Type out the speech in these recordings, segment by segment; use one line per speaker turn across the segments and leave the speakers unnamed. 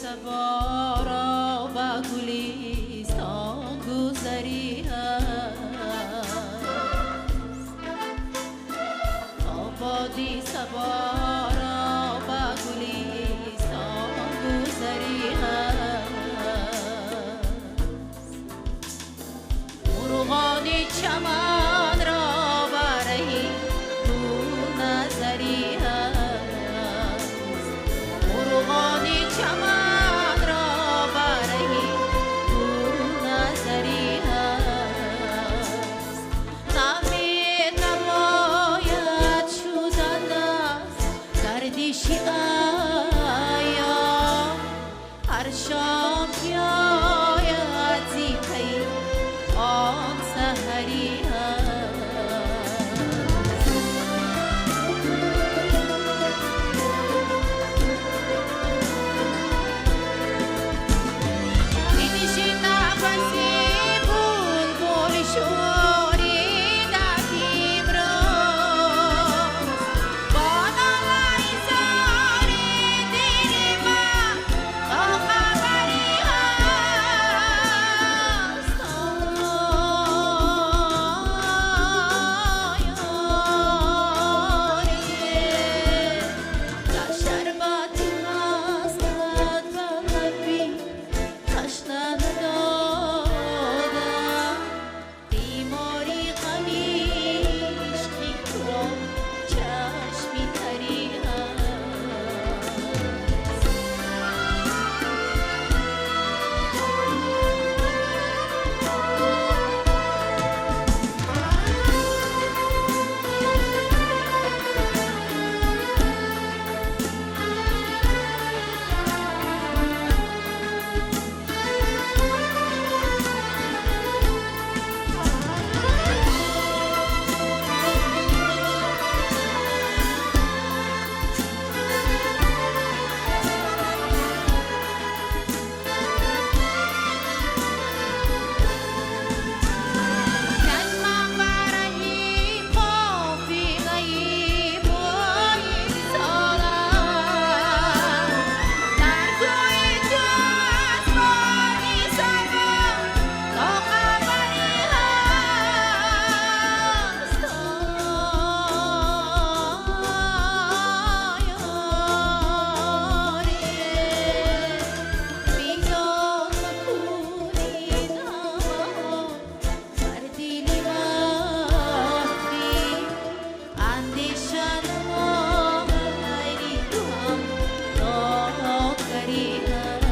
صبا را به گلستان گذری هست، تا بادی صبا را به گلستان گذری هست. مرغان چمن را برای تو نظری هست، مرغان چمن را برای تو نظری هست. نمی نماید شدن از گردش ایام، هر شام بیاید ز پی آن سحری هست. بنشین نفسی بلبل شوریده امروز، با ناله‌ی زار دل من تا خبری هست. آی یاری در شربت وصلت به لبی تشنه ندادم، بیماری غم عشق تو را چشمی تری هست. کز من برهی قافله‌ی بوی وصالت، در کوی تو از باد صبا تا خبری هست. آی یاری بیداد مکنید همه‌ها بر دل مخفی، اندیشه نمایی تو هم دادگری هست.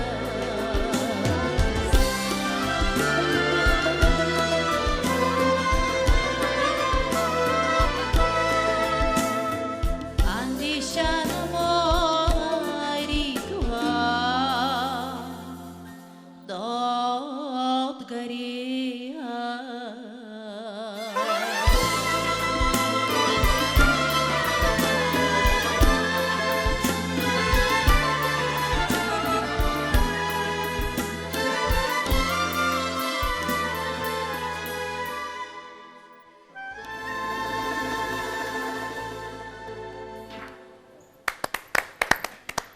اندیشه نمایی تو هم دادگری هست.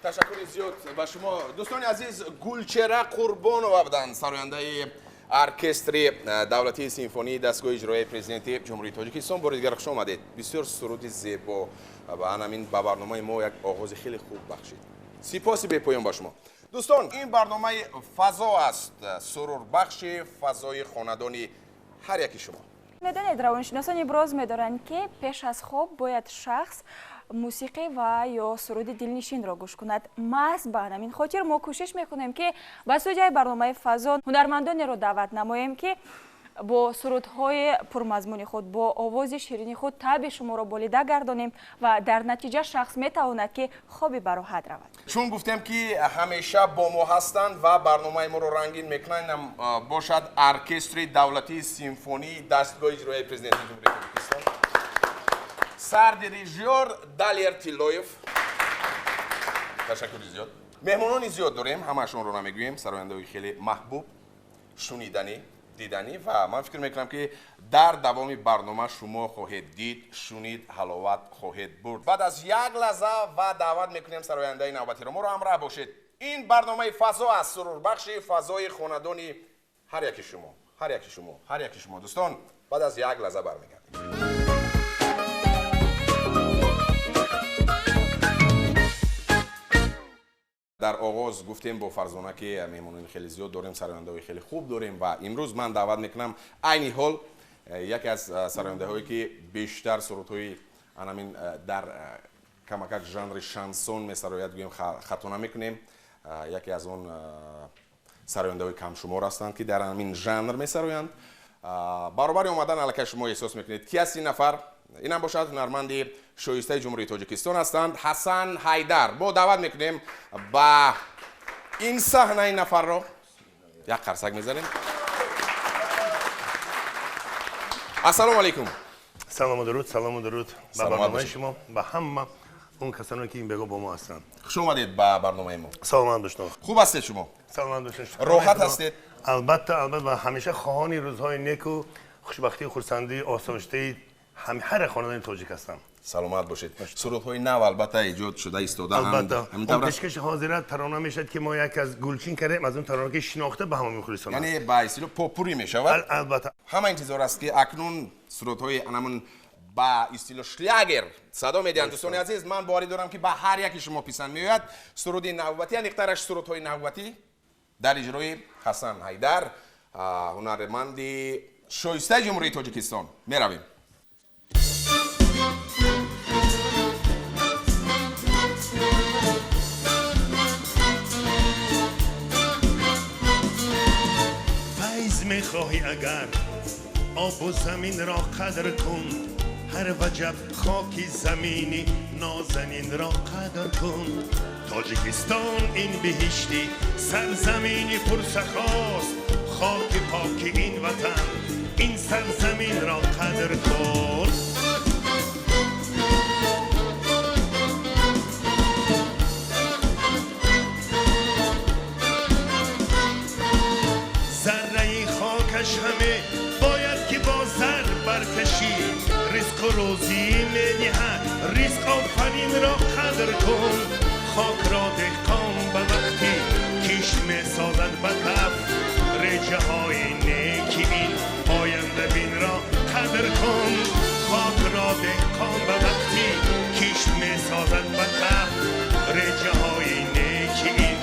Ташаккури зиёд ба шумо, дӯстони азиз. Гулчера Қурбонова буданд, сарояндаи оркестри давлатии симфонии дастгоҳи иҷроияи президенти Ҷумҳурии Тоҷикистон. Бори дигар хуш омадед. Бисёр суруди зебо ва анамин ба барномаи мо як оғози хеле хуб бахшид. Сипоси бепоён ба шумо. Дӯстон, ин барномаи «Фазо» аст, сурурбахши фазои хонадони ҳар яки шумо.
Медонед, равоншиносон иброз медоранд, ки пеш аз хоб бояд шахс мусиқӣ ва ё суруди дилнишинро гӯш кунад. Маҳз ба ҳамин хотир мо кӯшиш мекунем, ки ба студияи барномаи «Фазо» ҳунармандонеро даъват намоем, ки бо сурудҳои пурмазмуни худ, бо овози ширини худ таъби шуморо болида гардонем ва дар натиҷа шахс метавонад, ки хоби бароҳат равад.
Чун гуфтем, ки ҳамеша бо мо ҳастанд ва барномаи моро рангин мекунанд, инам бошад оркестри давлатии симфонии дастгоҳи иҷроияи президенти Ҷумҳурии Тоҷикистон, сардирижёр Далер Тиллоев. Ташаккури зиёд. Меҳмонони зиёд дорем, ҳамаашонро намегӯем. Сарояндаҳои хеле маҳбуб, шуниданӣ, диданӣ ва ман фикр мекунам, ки дар давоми барнома шумо хоҳед дид, шунид, ҳаловат хоҳед бурд. Баъд аз як лаҳза ва даъват мекунем сарояндаи навбатиро. Моро ҳамроҳ бошед. Ин барномаи фазо аст, сурурбахши фазои хонадони ҳар яки шумо, ҳар яки шумо, ҳар яки шумо. Дӯстон, баъд аз як лаҳза бармегардем. Дар оғоз гуфтем бо Фарзона, ки меҳмонони хеле зиёд дорем, сарояндаҳои хеле хуб дорем ва имрӯз ман даъват мекунам айни ҳол яке аз сарояндаҳое, ки бештар сурудҳои анамин дар камакак жанри шансон месарояд, гӯем хато намекунем. Яке аз он сарояндаҳои камшумор ҳастанд, ки дар ҳамин жанр месароянд. Баробари омадан аллакай шумо эҳсос мекунед, ки аст ин нафар. Инам бошад ҳунарманди шоистаи Ҷумҳурии Тоҷикистон ҳастанд, Ҳасан Ҳайдар. Мо даъват мекунем ба ин саҳна ин нафарро, як қарсак мезанем. Ассалому алайкум.
Салому дуруд, салому дуруд ба барномаи шумо, ба ҳама он касоне, ки ин бего бо мо ҳастанд.
Хуш омадед ба барномаи мо.
Саломат бошед.
Хуб ҳастед шумо?
Саломат бошед.
Роҳат ҳастед?
Албатта, албатта, ва ҳамеша хоҳони рӯзҳои неку, хушбахтию хурсандии, осоиштаи ҳар хонадони тоҷик ҳастам.
Саломат бошед. Сурудҳои нав албатта эҷод шуда истодаанд.
Албатта, он пешкаши ҳозира тарона мешавад, ки мо як аз гулчин кардем, аз он тарона, ки шинохта ба ҳама мухлисон.
Яъне ба истилоҳ попурри мешавад.
Албатта.
Ҳама интизор аст, ки акнун сурудҳои анамун ба истилоҳ шлягер садо медиҳанд. Дӯстони азиз, ман боварӣ дорам, ки ба ҳар яки шумо писанд меояд суруди навбатӣ, аниқтараш сурудҳои навбатӣ дар иҷрои Ҳасан Ҳайдар, ҳунарманди шоистаи Ҷумҳурии Тоҷикистон. Меравем.
Файз мехоҳӣ агар, обу заминро қадр кун, ҳар ваҷаб хоки замини нозанинро қадр кун. Тоҷикистон ин биҳишти сарзамини пурсахост, хоки поки ин ватан, ин сарзаминро қадр кун. Зарраи хокаш ҳаме бояд ки бо зар баркашӣ, ризқу рӯзӣ медиҳад ризқ офаринро қадр кун. Хокро деҳқон ба вақти кишт месозад ба таф, реҷаҳои неки ин ояндабинро қадр кун. Хокро деҳқон ба вақти кишт месозад ба таф, реҷаҳои неки ин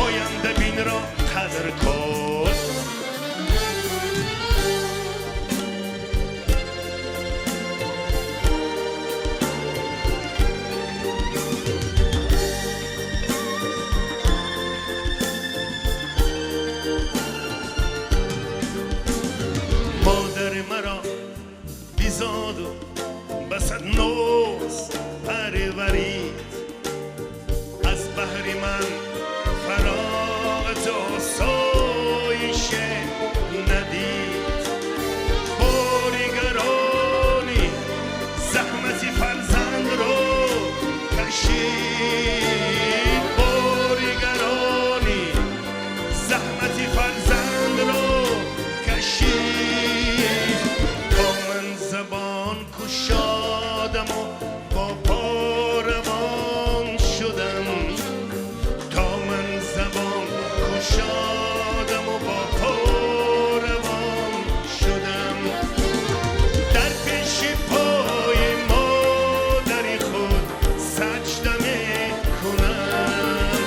ояндабинро қадр кун. Модар маро бизоду ба сад ноз парварид, аз баҳри ман фароғату осоише надид. Боригарони заҳмати фарзандро кашид, боригарони заҳмати фарзандро кашид. То ман забон кушодаму бо по равон шудам, то ман забон кушодаму бо по равон шудам, дар пеши пои модари худ саҷда мекунам,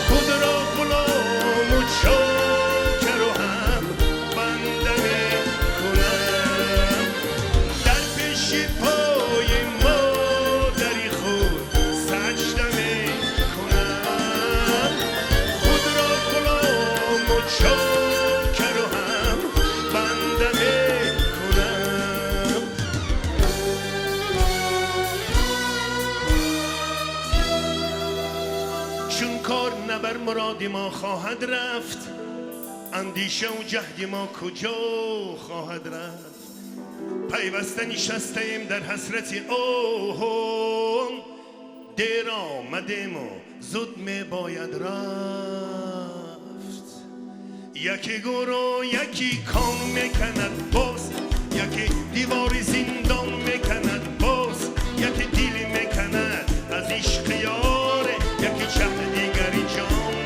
худро ғулому чокару ҳам банда мекунам. Дар пеши пои модари худ саҷда мекунам, худро ғулому чокару ҳам банда мекунам. Чун кор на бар муроди мо хоҳад рафт, андешаву ҷаҳди мо куҷо хоҳад рафт? Пайваста нишастаем дар ҳасрати он, дер омадему зуд мебояд рафт. Яке гӯро яки кон меканад боз, яке девори зиндон меканад боз, яке дил меканад аз ишқи ёре, яке чаҳ дигари ҷон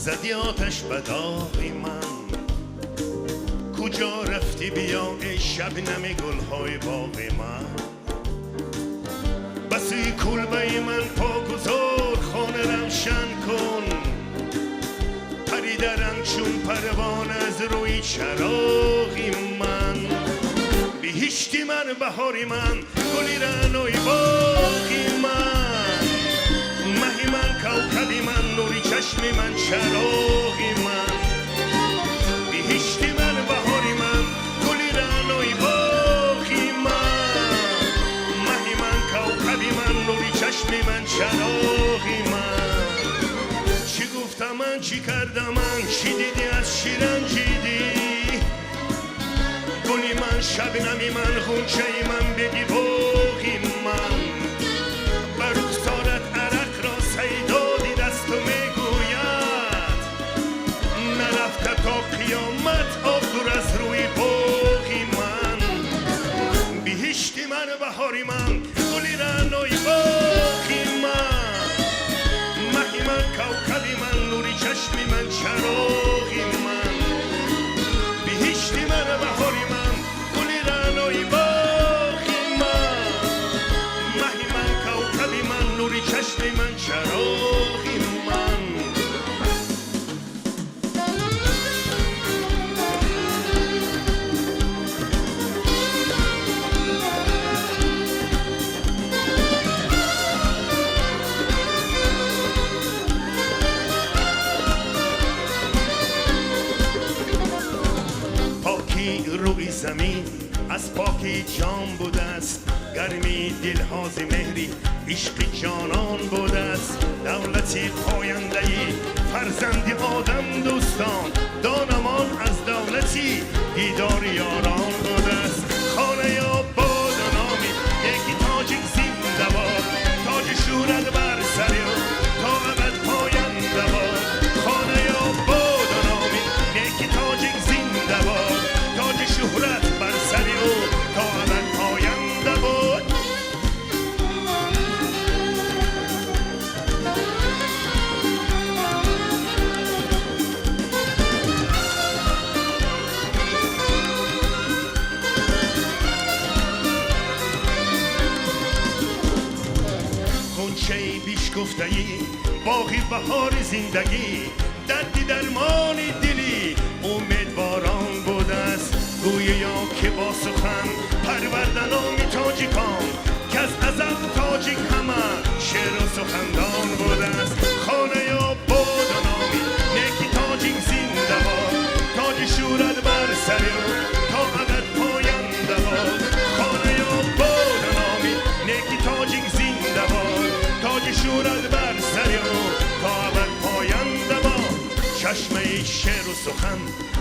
زدی آتش به داغ من. کجا رفتی بیا ای شبنم گلهای باغ من. بسی کلبه من پا گذار خانه روشن کن. پریدرم چون پروانه از روی چراغی من. بهشتی من بهاری من گلی رعنای باغی من. مهی من کوکبی من نوری چشمی من چراغی من. بهشتی من بهاری من گلی رعنای باغی من. مهی من کوکبی من نوری چشمی من چراغی من. چی گفتم من چی کردم من چی دیدی از چی رنجیدی. گلی من شبنمی من غنچه من بدی باغی من. بر رخسارت عرق را سیدادی دست و میگوید نرفته تا قیامت آب دور از روی باغی من. بهشتی من بهاری من گلی رعنای باغی من. مهی من کوکبی من نوری چشمی من چراغی من. بهشتی من بهاری من گلی رعنای باغی من. مهی من کوکبی من نوری چشمی من چراغی من. پاکی روی زمین از پاکی جان بوده است. گرمی دلها ز مهری عشق جانان بوده است. دولتی پاینده‌ای فرزند آدم دوستان دانمان از دولتی دیدار یاران بوده است. خانه آباد و نامی یکی تاجیک زنده باد. تاج شورت بر سر او تا ابد پاینده باد. خانه آباد و نامی یکی تاجیک زنده باد. تاج شهرت بر سر او تا ابد پاینده باد. غنچه بیشگفته‌ای باغی بهار زندگی. دردی درمان دلی امیدواران بوده است. گوییا که با سخن پرورده نامی تاجیکان که از ازل تاجیک همه شعر و سخندان بوده است. خانه آباد و نامی نیکی تاجیک زنده باد. تاج شورت بر سر او تا ابد پاینده باد. خانه آباد و نامی نیکی تاجیک زنده باد. تاج شورت بر سر او تا ابد پاینده باد. چشمه شعر و سخن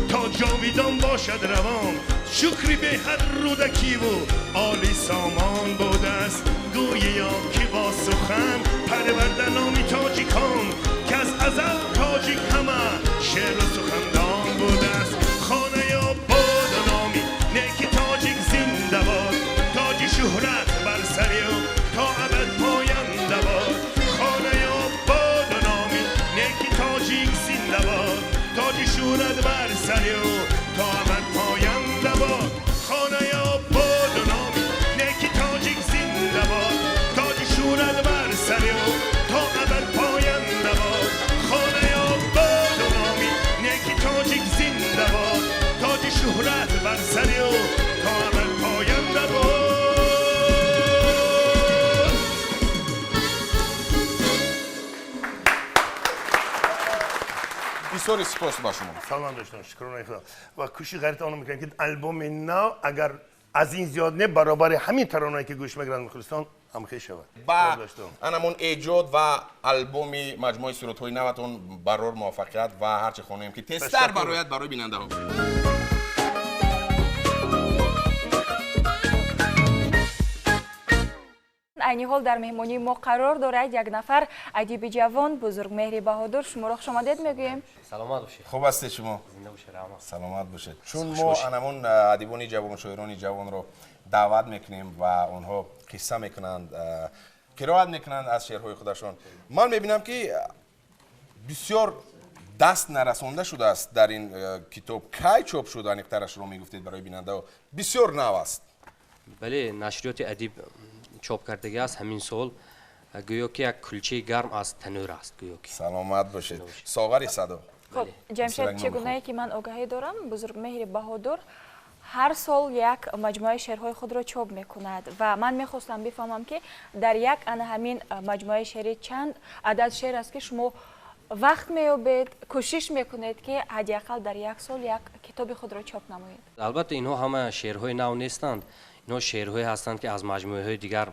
تا جاویدان باشد روان. شکری به هر رودکی و عالی سامان بوده است. گوییا که با سخن پرورده نامی تاجیکان که از ازل تاجیک همه شعر و سخندان بوده است. خانه آباد و نامی نیکی تاجیک زنده باد. تاج شهرت بر سر او تا ابد پاینده باد. خانه آباد و نامی نیکی تاجیک زنده باد. تاج شهرت بر سر او تا ابد پاینده باد. خانه آباد و نامی نیکی تاجیک زنده باد. تاج شهرت بر سر او تا ابد پاینده باد. خانه آباد و نامی نیکی تاجیک زنده باد. تاج شهرت بر سر او تا ابد پاینده باد.
بسیار سپاس با شما.
سلام داشتم شکرانه خدا. و کوشش غیرت آنو میکنم که البوم نو اگر از این زیاد نه برابر همین ترانه‌ای که گوش میگیرن مخلصان هم خیلی شود.
با انمون ایجاد و البوم مجموعه سرودهای نوتون برار موفقیت و هرچه خانیم که تستر برایت برای بیننده ها.
Айни ҳол дар меҳмонии мо қарор дорад як нафар адиби ҷавон Бузургмеҳри Баҳодур. Шуморо хушомадед мегӯем.
Саломат бошед.
Хуб ҳастед шумо?
Зинда бошед, раҳмат.
Саломат бошед. Чун мо анамон адибони ҷавон, шоирони ҷавонро даъват мекунем ва онҳо қисса мекунанд, қироат мекунанд аз шеърҳои худашон. Ман мебинам ки бисёр Даст нарасонда шудааст дар ин китоб. Кай чоп шуд, аниқтарашро мегуфтед барои бинандао, бисёр нав аст.
Бале, нашриёти Адиб чоп кардагӣ аст ҳамин сол. Гӯё ки як кулчаи гарм аз танӯр аст, гӯё ки.
Саломат бошед, Соғари садо.
Хуб, Ҷамшед, чӣ гунае ки ман огаҳӣ дорам, Бузургмеҳри Баҳодур ҳар сол як маҷмӯаи шеърҳои худро чоп мекунад ва ман мехостам бифаҳмам, ки дар як ана ҳамин маҷмӯаи шеърӣ чанд адад шеър аст, ки шумо вақт меёбед, кӯшиш мекунед, ки ҳадди ақал дар як сол як китоби худро чоп намоед?
Албатта, инҳо ҳама шеърҳои нав нестанд. Инҳо шеърҳое ҳастанд, ки аз маҷмӯаҳои дигар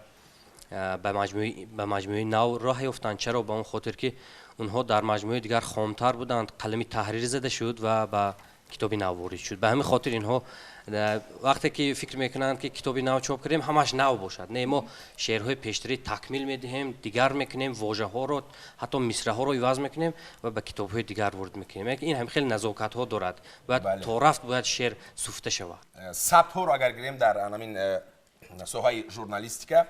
ба маҷмӯаи нав роҳ ёфтанд. Чаро? Ба он хотир, ки онҳо дар маҷмӯаи дигар хомтар буданд, қалами таҳрир зада шуд ва ба китоби нав ворид шуд. Ба ҳамин хотир инҳо вақте ки фикр мекунанд, ки китоби нав чоп кардем, ҳамаш нав бошад. Не, мо шеърҳои пештарӣ такмил медиҳем, дигар мекунем, вожаҳоро, ҳатто мисраҳоро иваз мекунем ва ба китобҳои дигар ворид мекунем. Ин ҳам хеле назокатҳо дорад, бояд то рафт бояд шеър суфта шавад.
Сабтҳоро агар гирем, дар ҳамин соҳаи журналистика,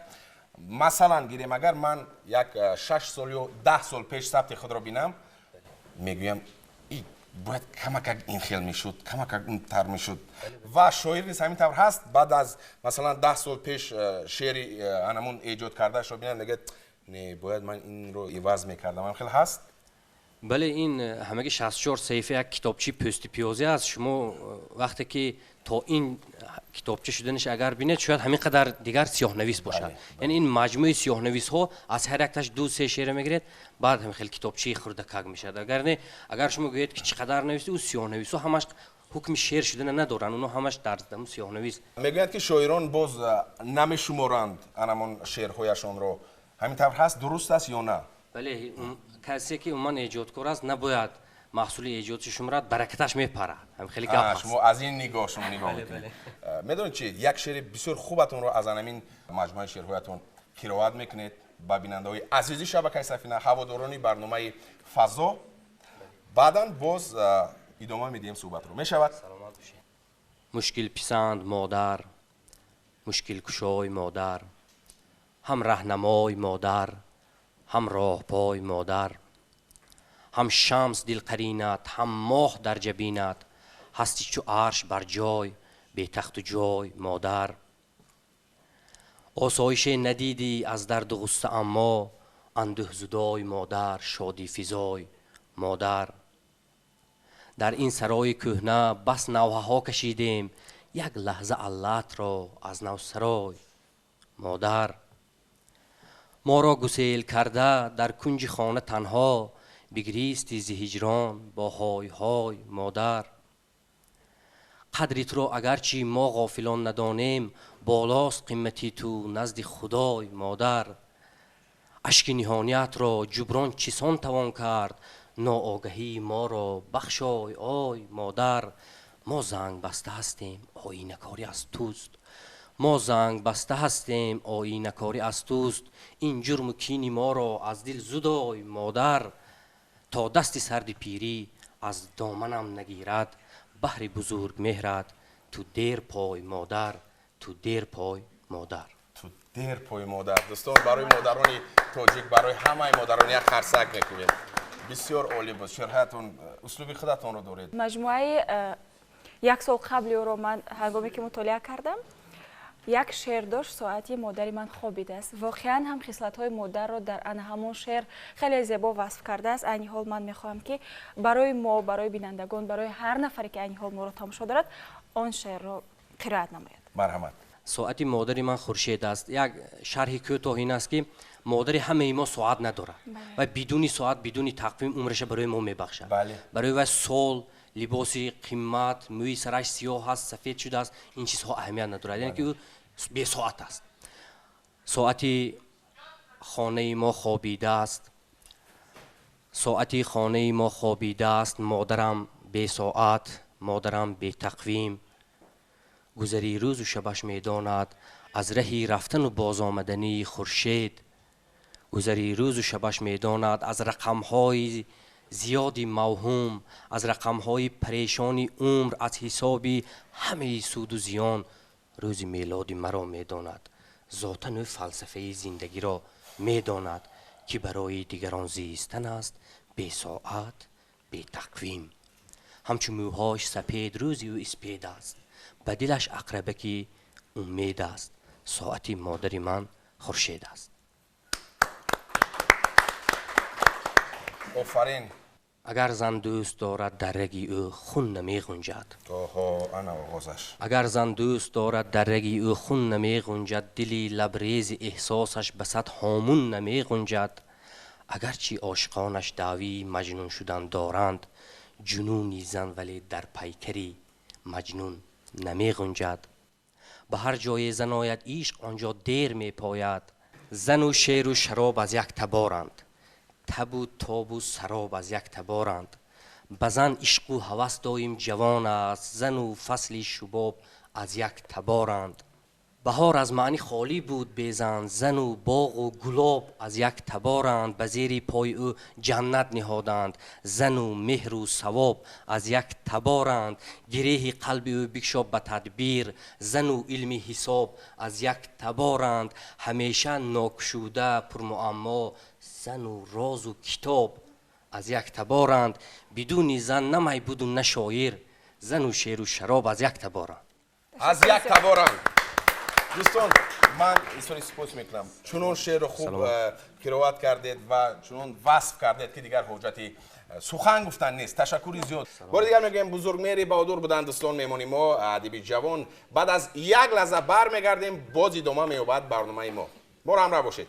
масалан, гирем, агар ман як 6 сол ё 10 сол пеш сабти худро бинам, мегӯям, бояд камакак ин хел мешуд, камакак унтар мешуд. Ва шоир низ ҳамин тавр ҳаст. Баъд аз, масалан, 10 сол пеш шеъри анамун эҷод кардаашро бинад, мегӯяд: «Не, бояд ман инро иваз мекардам». Ҳам хел ҳаст?
Бале, ин ҳамаги 64 саҳифа як китобчи пӯсти пиёзӣ аст. Шумо вақте ки то ин китобча шуданаш агар бинед, шояд ҳамин қадар дигар сиёҳнавис бошад. Яъне ин маҷмӯи сиёҳнависҳо, аз ҳар якташ ду се шеъра мегиред, баъд ҳамин хел китобчаи хурдакак мешавад. Агар не, агар шумо гӯед, ки чӣ қадар нависӣ, ӯ сиёҳнависҳо ҳамаш ҳукми шеър шудана надоранд, онҳо ҳамаш дар сиёҳнавис.
Мегӯянд, ки шоирон боз намешуморанд анамон шеърҳояшонро. Ҳамин тавр ҳаст, дуруст аст ё на?
Бале, касе ки умуман эҷодкор аст, набояд маҳсули эҷодши шуморад, баракаташ мепарад. Ҳам хеле гап ҳаст.
Шумо аз ин нигоҳ, шумо нигоҳ мекунед. Медонед чи, як шеъри бисёр хубатонро аз анамин маҷмӯаи шеърҳоятон қироат мекунед ба бинандаҳои азизи шабакаи Сафина, ҳаводорони барномаи Фазо. Баъдан боз идома медиҳем суҳбатро. Мешавад?
Мушкилписанд модар, мушкилкушой модар, ҳам раҳнамой модар, ҳам роҳпой модар, ҳам шамс дилқаринат, ҳам моҳ дар ҷабинат, ҳасти чу арш бар ҷой, бетахту ҷой модар. Осоише надидӣ аз дарду ғусса, аммо андӯҳзудой модар, шодифизой модар. Дар ин сарои кӯҳна бас навҳаҳо кашидем, як лаҳза аллатро аз нав сарой модар. Моро гусел карда, дар кунҷи хона танҳо бигристи зи ҳиҷрон бо ҳой ҳой модар. Қадри туро агарчи мо ғофилон надонем, болост қимати ту назди Худой модар. Ашки ниҳониятро ҷуброн чисон тавон кард? Ноогаҳии моро бахшой, ой модар. Мо занг баста ҳастем, оинакорӣ аз туст, мо занг баста ҳастем, оинакорӣ аз туст. Ин ҷурму кини моро аз дил зудой модар. То дасти сарди пирӣ аз доманам нагирад, баҳри бузург меҳрат ту дер пой модар, ту дер пой модар.
Ту дер пой модар. Дӯстон, барои модарони тоҷик, барои ҳамаи модарон як қарсак мекунем. Бисёр олӣ буд шеърҳаятон, услуби худатонро доред.
Маҷмӯаи як сол қабли ӯро ман ҳангоме ки мутолиа кардам, як шеър дошт, «Соати модари ман хобидааст». Воқеан ҳам хислатҳои модарро дар ана ҳамон шеър хеле зебо васф кардааст. Айни ҳол ман мехоҳам, ки барои мо, барои бинандагон, барои ҳар нафаре, ки айни ҳол моро тамошо дорад, он шеърро қироат намояд.
Марҳамат.
«Соати модари ман хуршед аст». Як шарҳи кӯтоҳ ин аст, ки модари ҳамаи мо соат надорад ва бидуни соат, бидуни тақвим умраша барои мо мебахшад. Барои вай сол, либоси қимат, мӯи сараш сиёҳ аст, сафед шудааст, ин чизҳо аҳамият надорад, яъне ки ӯ бесоат аст. Соати хонаи мо хобидааст, соати хонаи мо хобидааст, модарам бесоат, модарам бетақвим. Гузари рӯзу шабаш медонад аз раҳи рафтану бозомадании хуршед, гузари рӯзу шабаш медонад аз рақамҳои зиёди мавҳум, аз рақамҳои парешони умр, аз ҳисоби ҳамаи суду зиён рӯзи мелоди маро медонад. Зотан ӯ фалсафаи зиндагиро медонад, ки барои дигарон зистан аст бесоат, Бетақвим. Ҳамчу мӯҳош сапед, рӯзи ӯ испед аст. Ба дилаш ақрабаки умед аст. Соати модари ман хуршед аст.
Офарин.
Агар зан дӯст дорад, дар раги ӯ хун намеғунҷад.
Оҳо, ана оғозаш.
Агар зан дӯст дорад, дар раги ӯ хун намеғунҷад, дили лабрези эҳсосаш ба сад ҳомун намеғунҷад. Агарчи ошиқонаш даъвии маҷнун шудан доранд, ҷунуни зан вале дар пайкари маҷнун намеғунҷад. Ба ҳар ҷое зан ояд, ишқ он ҷо дер мепояд. Зану шеру шароб аз як таборанд, табу тобу сароб аз як таборанд. Ба зан ишқу ҳавас доим ҷавон аст, зану фасли шубоб аз як таборанд. Баҳор аз маънӣ холӣ буд безан, зану боғу гулоб аз як таборанд. Ба зери пои ӯ ҷаннат ниҳоданд, зану меҳру савоб аз як таборанд. Гиреҳи қалби ӯ бикшоб ба тадбир, зану илми ҳисоб аз як таборанд. Ҳамеша нокушуда пурмуаммо, зану розу китоб аз як таборанд. Бидуни зан на майбуду на шоир, зану шеру шароб аз як таборанд.
Аз як таборанд. Дӯстон, ман изҳори сипос мекунам. Чунон шеърро хуб қироат кардед ва чунон васф кардед, ки дигар ҳоҷати сухан гуфтан нест. Ташаккури зиёд. Бори дигар мегӯем, Бузургмеҳри Баҳодур буданд дӯстон, меҳмони мо, адиби ҷавон. Баъд аз як лаҳза бармегардем, боз идома меёбад барномаи мо. Моро ҳамроҳ бошед.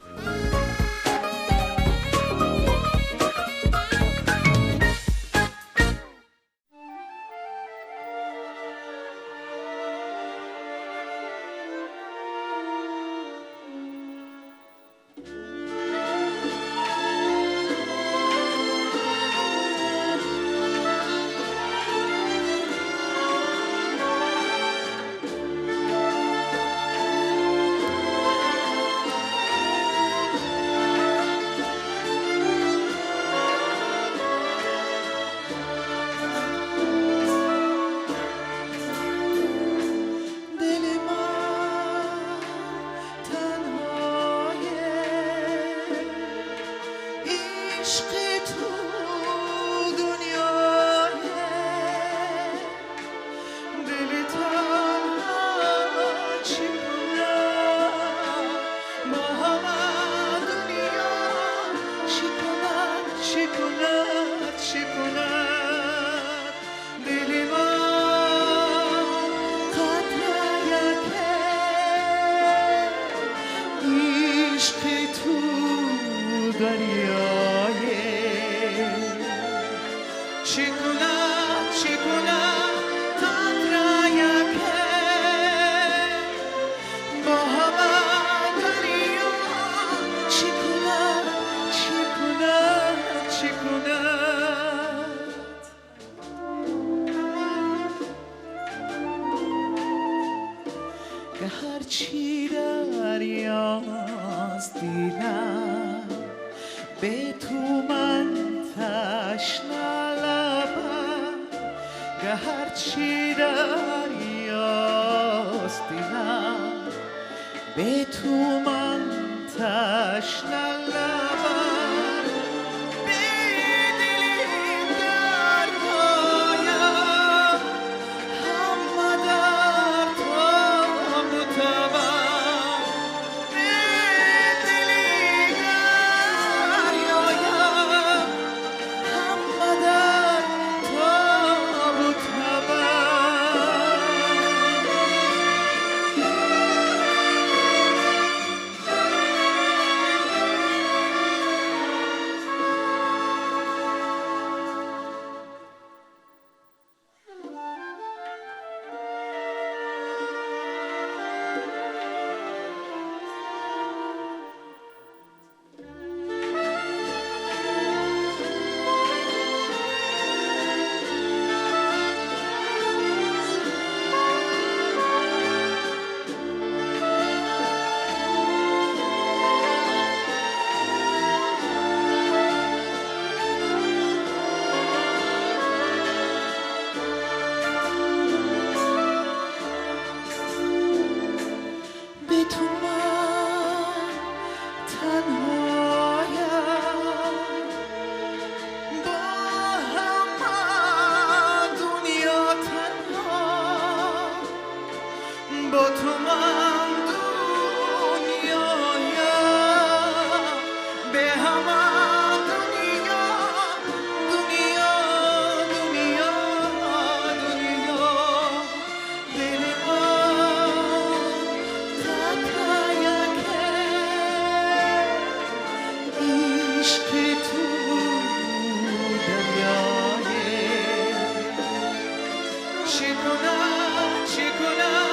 چی کنم چی کنم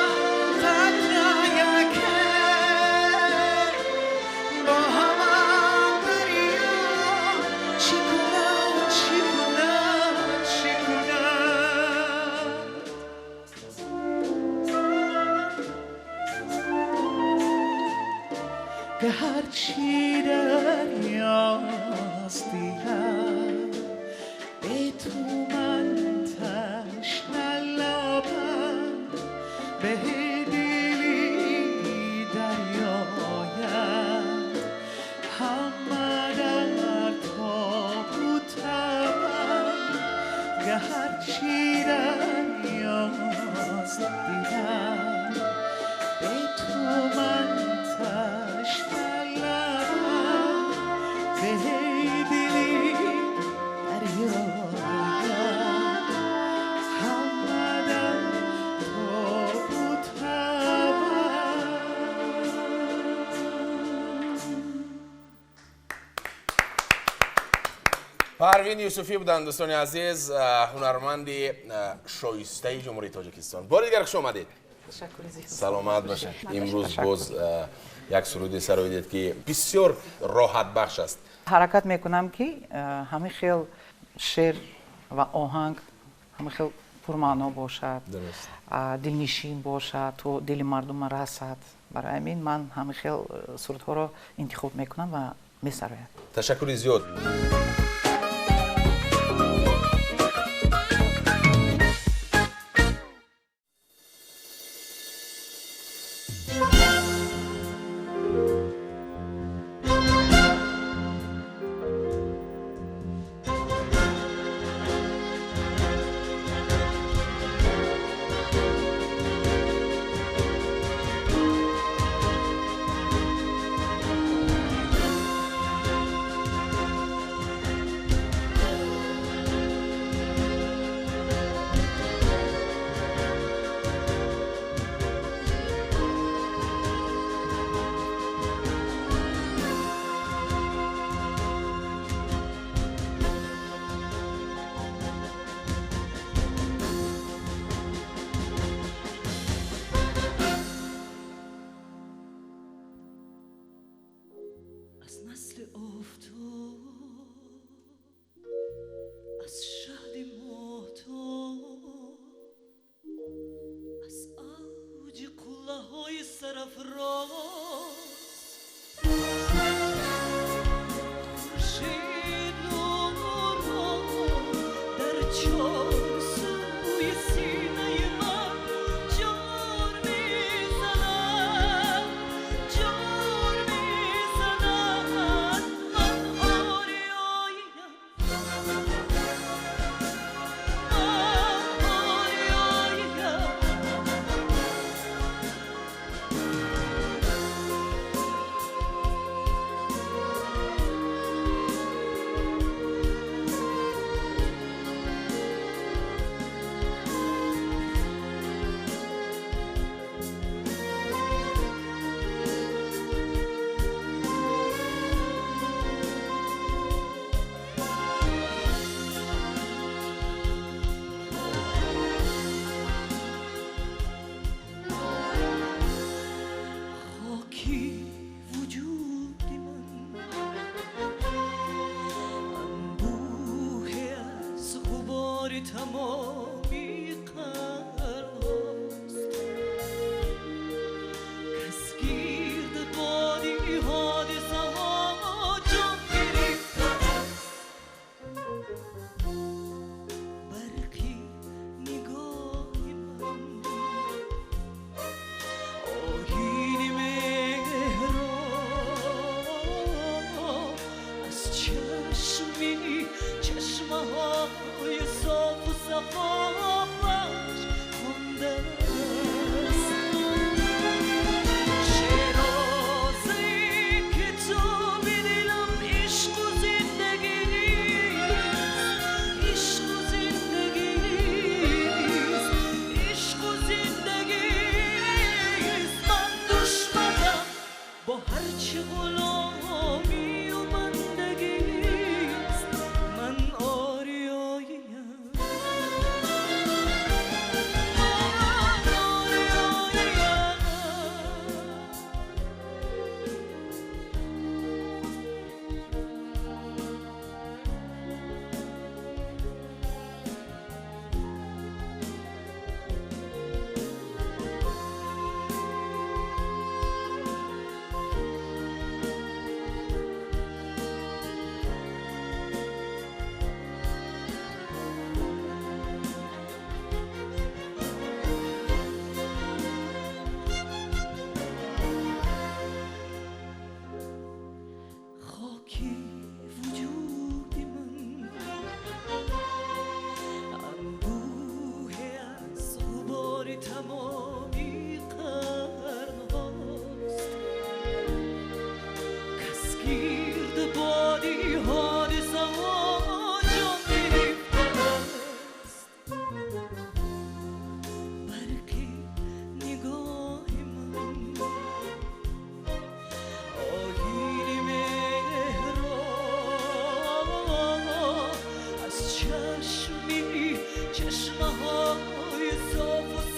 قطره که با همه دریا چی کنم چی کنم چی کنم که هرچی دریاست دیدم به تو من تشنه لبم به دلی دریایم همه در تاب و تبم که هرچی دریاست دیدم به تو من تشنه لبم به دلی دریایم همه در تاب و تبم.
Парвин Юсуфӣ буданд, дӯстони азиз, ҳунарманди шоистаи Ҷумҳурии Тоҷикистон. Бори дигар хуш омадед.
Ташаккури зиёд.
Саломат бошед. Имрӯз боз як суруде сароидед, ки бисёр роҳатбахш аст.
Ҳаракат мекунам, ки ҳамин хел шеър ва оҳанг ҳамин хел пурмаъно бошад, дилнишин бошад, то дили мардума расад. Барои ҳамин ман ҳамин хел сурудҳоро интихоб мекунам ва месароям.
Ташаккури зиёд.
از نسل آفتاب، از شهد ماهتاب، از اوج قله های سرافراز، خورشید نور را در چهار سوی سینه من جار میزند، جار میزند. من آریاییم، من آریاییم.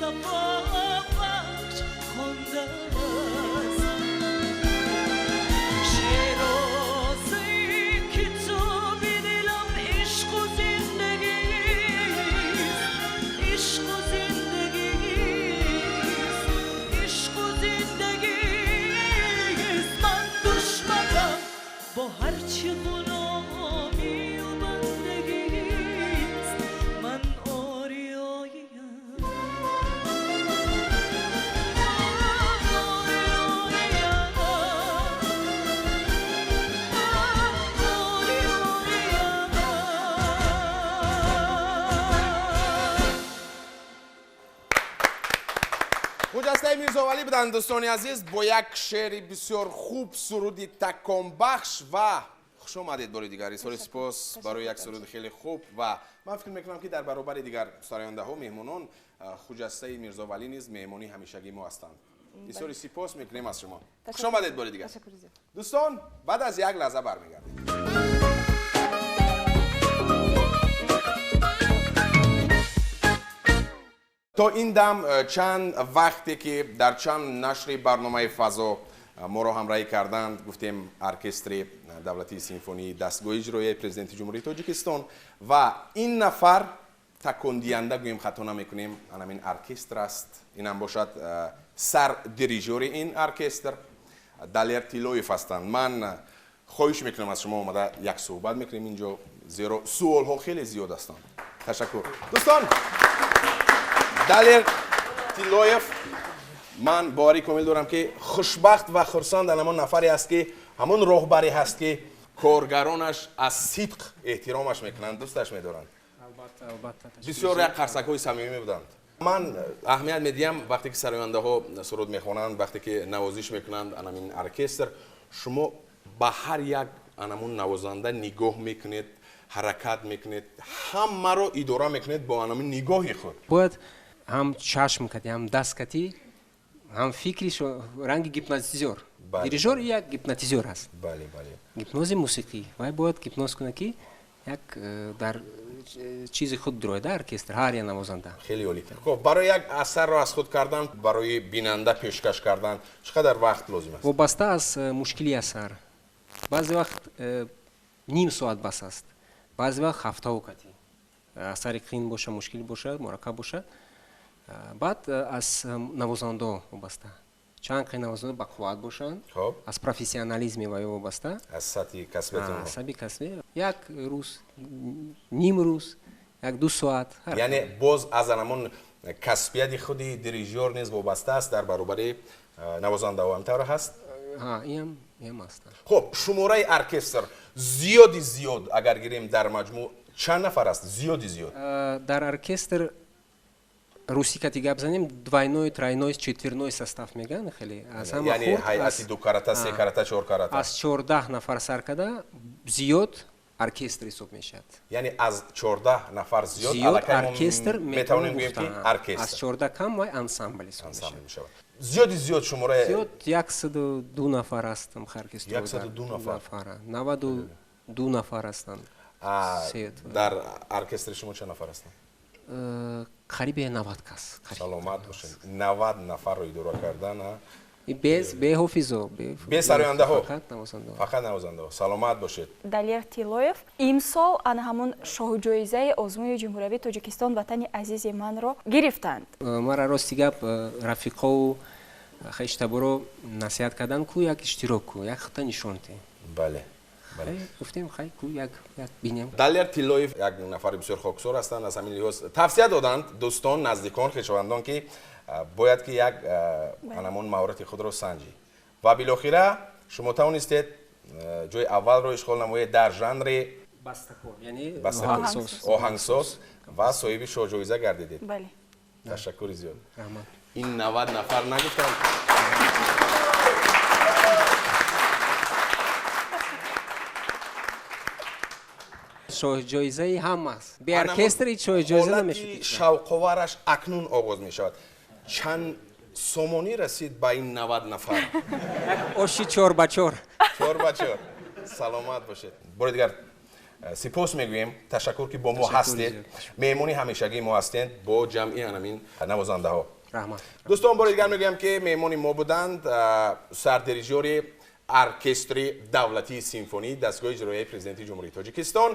صفا بخش خوانده است. شیرازه کتاب دلم عشق و زندگیست، عشق و زندگیست، عشق و زندگیست. من دشمنم با هرچی غلامی و بندگیست، من آریاییم، آریاییم، آریاییم.
Хуҷастаи Мирзовалӣ буданд, дӯстони азиз, бо як шеъри бисёр хуб, суруди таконбахш. Ва хуш омадед бори дигар. Изҳори сипос барои як суруди хеле хуб. Ва ман фикр мекунам, ки дар баробари дигар сарояндаҳо, меҳмонон, Хуҷастаи Мирзовалӣ низ меҳмони ҳамешагии мо ҳастанд. Изҳори сипос мекунем аз шумо. Хуш омадед бори дигар. Дӯстон, баъд аз як лаҳза бармегардем. То ин дам чанд вақте ки дар чанд нашри барномаи фазо моро ҳамроҳӣ карданд, гуфтем, оркестри давлатии симфонии дастгоҳи иҷроияи Президенти Ҷумҳурии Тоҷикистон, ва ин нафар такондиҳанда, гӯем хато намекунем, анамин оркестр аст. Инам бошад сардирижёри ин оркестр Далер Тиллоев ҳастанд. Ман хоҳиш мекунам аз шумо, омада як суҳбат мекунем инҷо, зеро суолҳо хеле зиёд ҳастанд. Ташаккур, дӯстон. Далер Тиллоев, ман боварӣ комил дорам, ки хушбахт ва хурсанд ҳамон нафаре аст, ки ҳамон роҳбаре ҳаст, ки коргаронаш аз сидқ эҳтиромаш мекунанд, дӯсташ медоранд.
Албатта, албатта.
Бисёр як қарсакҳои самимӣ буданд. Ман аҳамият медиҳам, вақте ки сарояндаҳо суруд мехонанд, вақте ки навозиш мекунанд анамин оркестр, шумо ба ҳар як анамун навозанда нигоҳ мекунед, ҳаракат мекунед, ҳамаро идора мекунед бо анамин нигоҳи худ.
Бояд ҳам чашм кати, ҳам даст кати, ҳам фикри ранги гипнотизёр. Дирижёр як гипнотизёр аст.
Бале, бале.
Гипнози мусиқӣ. Вай бояд гипноз кунад, ки як дар чизи худ дурояда оркестр, ҳар як навозанда.
Хеле олӣ. Хуб, барои як асарро аз худ кардан, барои бинанда пешкаш кардан чӣ қадар вақт лозим аст?
Вобаста аз мушкили асар. Баъзе вақт ним соат бас аст, баъзе вақт ҳафтаву кати. Асари қин боша, мушкил боша, мураккаб боша. Баъд аз навозандаҳо вобаста. Чанд қай навозанда бақувват бошанд, аз профессионализми вай вобаста.
Аз сатҳи касбияти онҳо.
Сатҳи касбӣ. Як рӯз, ним рӯз, як ду соат.
Яъне боз аз ҳамон касбияти худи дирижёр низ вобаста аст дар баробари навозандаҳо, ҳамтавр ҳаст?
Ҳа, иам аст.
Хуб, шумораи оркестр зиёди зиёд агар гирем, дар маҷмӯъ чанд нафар аст? Зиёди зиёд.
Дар оркестр русӣ кати гап занем, двойной, тройной, четверной состав мегӯянд хеле. Аз ҳама
яъне
хурд
ҳайати дукарата, секарата, чоркарата.
Аз 14 нафар сар карда зиёд оркестр ҳисоб мешавад.
Яъне аз 14 нафар зиёд
зиёд
аллакай мо
оркестр
метавонем гӯем, ки
гуфта. Аз
оркестр.
14 кам вай ансамбл ҳисоб
ансамбл
мешавад.
Мешавад. Зиёди зиёд шумораи
Зиёд 102 нафар ҳастам оркестр.
102 нафар.
92 нафар ҳастанд.
Дар оркестри шумо чанд нафар ҳастанд?
Қариби 90 кас. Қариб.
Саломат бошед. 90 нафарро идора кардан, а?
Без бе ҳофизо,
бе сарояндаҳо.
Фақат навозандаҳо.
Фақат навозандаҳо. Саломат бошед.
Далер Тиллоев имсол ана ҳамон шоҳҷоизаи озмуни ҷумҳуриявии Тоҷикистон «Ватани азизи манро» гирифтанд.
Мара, рости гап, рафиқову хештаборо насиҳат карданд, ку як иштирок ку, як хата нишон те.
Бале. Бале.
Хай, гуфтем, хай ку як як бинем.
Далер Тиллоев як нафари бисёр хоксор ҳастанд. Аз ҳамин лиҳоз тавсия доданд дӯстон, наздикон, хешовандон, ки бояд ки як анамон маҳорати худро санҷӣ. Ва билохира шумо тавонистед ҷои аввалро ишғол намоед дар жанри
бастакор, яъне
бастакор,
оҳангсоз.
Оҳангсоз, ва соҳиби шоҳҷоиза гардидед.
Бале.
Ташаккури зиёд.
Раҳмат.
Ин 90 нафар нагуфтанд.
Шоҳҷоизаи ҳам аст. Бе оркестр ҳеҷ шоҳҷоиза
ҳолати
намешуд.
шавқовараш акнун оғоз мешавад. Чанд сомонӣ расид ба ин 90 нафар?
Як оши чор ба чор.
Чор ба чор. Саломат бошед. Бори дигар Сипос мегӯем, ташаккур, ки бо мо ҳастед, меҳмони ҳамешагии мо ҳастед бо ҷамъи анамин навозандаҳо.
Раҳмат.
Дӯстон, бори дигар мегӯям, ки меҳмони мо буданд сардирижёри оркестри давлатии симфонии дастгоҳи иҷроияи Президенти Ҷумҳурии Тоҷикистон.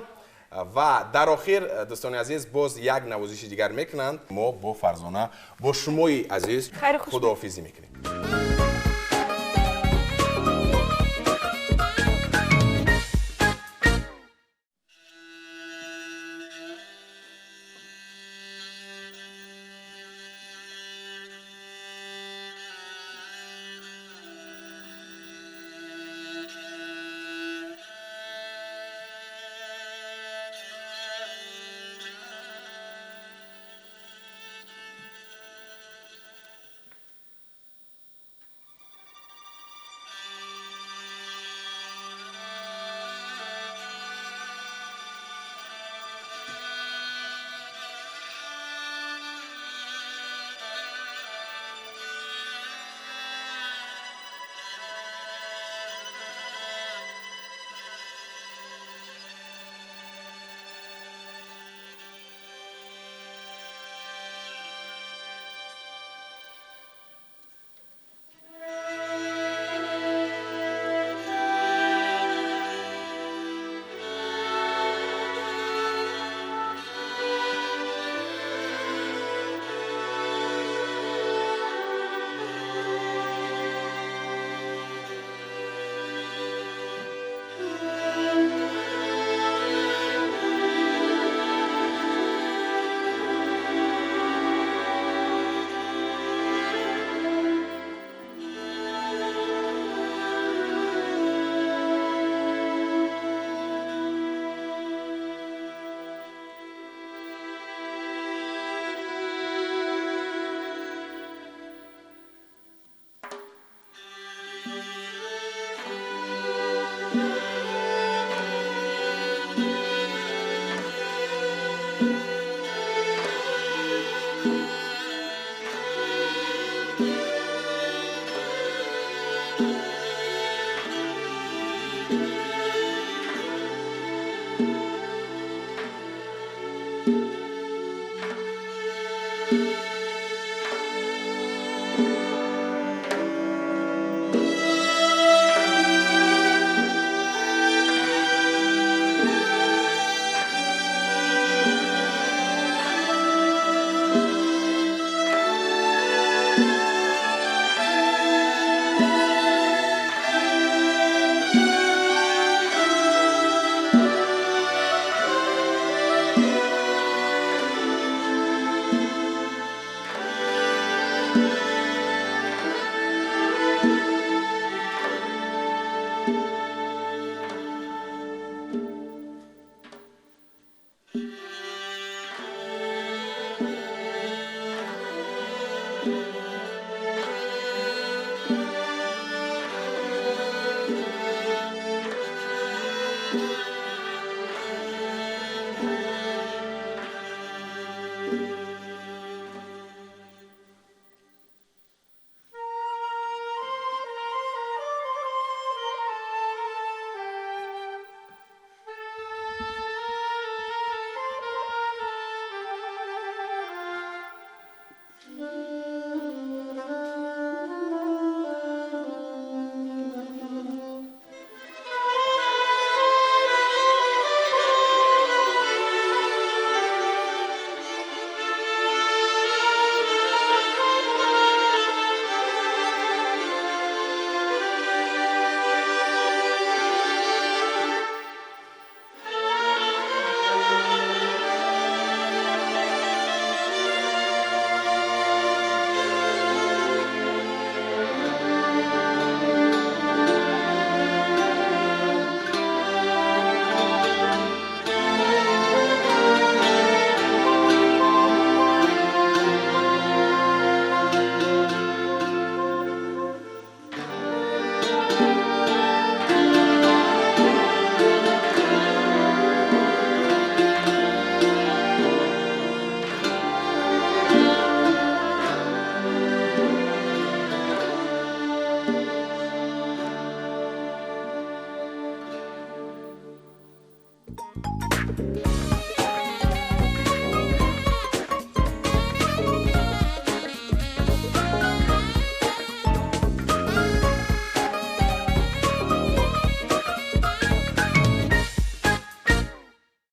Ва дар охир, дӯстони азиз, боз як навозиши дигар мекунанд. Мо бо Фарзона, бо шумои азиз худоҳофизӣ мекунем.
Thank you.